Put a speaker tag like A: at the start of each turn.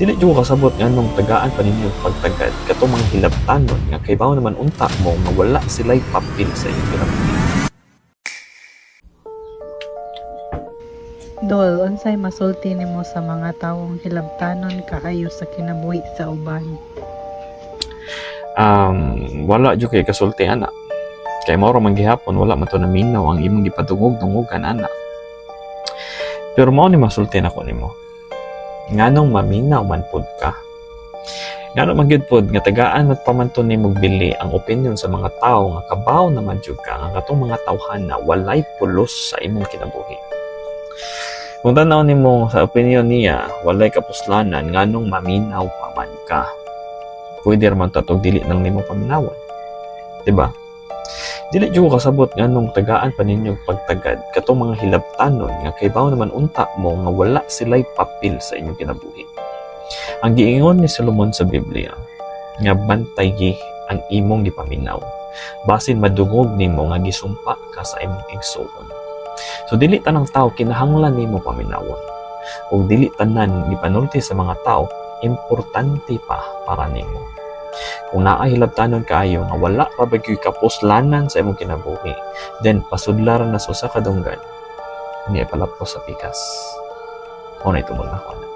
A: Dili jud ko kasabot nganong tagaan pa ninyo pagtagad katong mga hilabtanon nga kahibaw naman unta mo nga wala sila'y papel sa inyong kinabuhi.
B: Dol, unsay masulti nimo sa mga tawong hilabtanon kaayo sa kinabuhi sa uban?
A: Wala jud kay kasulti ana. Kay mao ra man gihapon wala man to naminaw ang imong gipadungog-dungogan ana. Pero mao ni masulti nako nimo. Nganong maminaw man pud ka? Ngano man gyud pud nga tagaan man pa man to nimog bili ang opinion sa mga tawo nga kabaw naman jud ka nga katong mga tawhana walay pulos sa imong kinabuhi. Kung tan-aw nimo sa opinion niya walay kapuslanan, nganong maminaw pa man ka? Pwede ra man to atong dili nang nimo paminawan. Diba? Dili jud ko kasabot nganong tagaan pa ninyo pagtagad katong mga hilabtanon nga kahibaw naman unta mo nga wala sila'y papel sa inyong kinabuhi. Ang giingon ni Solomon sa Biblia nga bantayi ang imong gipaminaw. Basin madungog nimo nga gisumpa ka sa imong igsuon. So dili tanang tao kinahanglan nimo paminawon. Ug dili tanan gipanulti sa mga tao importante pa para nimo. Kung naa hilabtanon kaayo nga wala ra ba gyud kapuslanan sa imong kinabuhi, then pasudlaran na sa usa ka dunggan niya palapos sa pikas. Mao na tungod nako ana.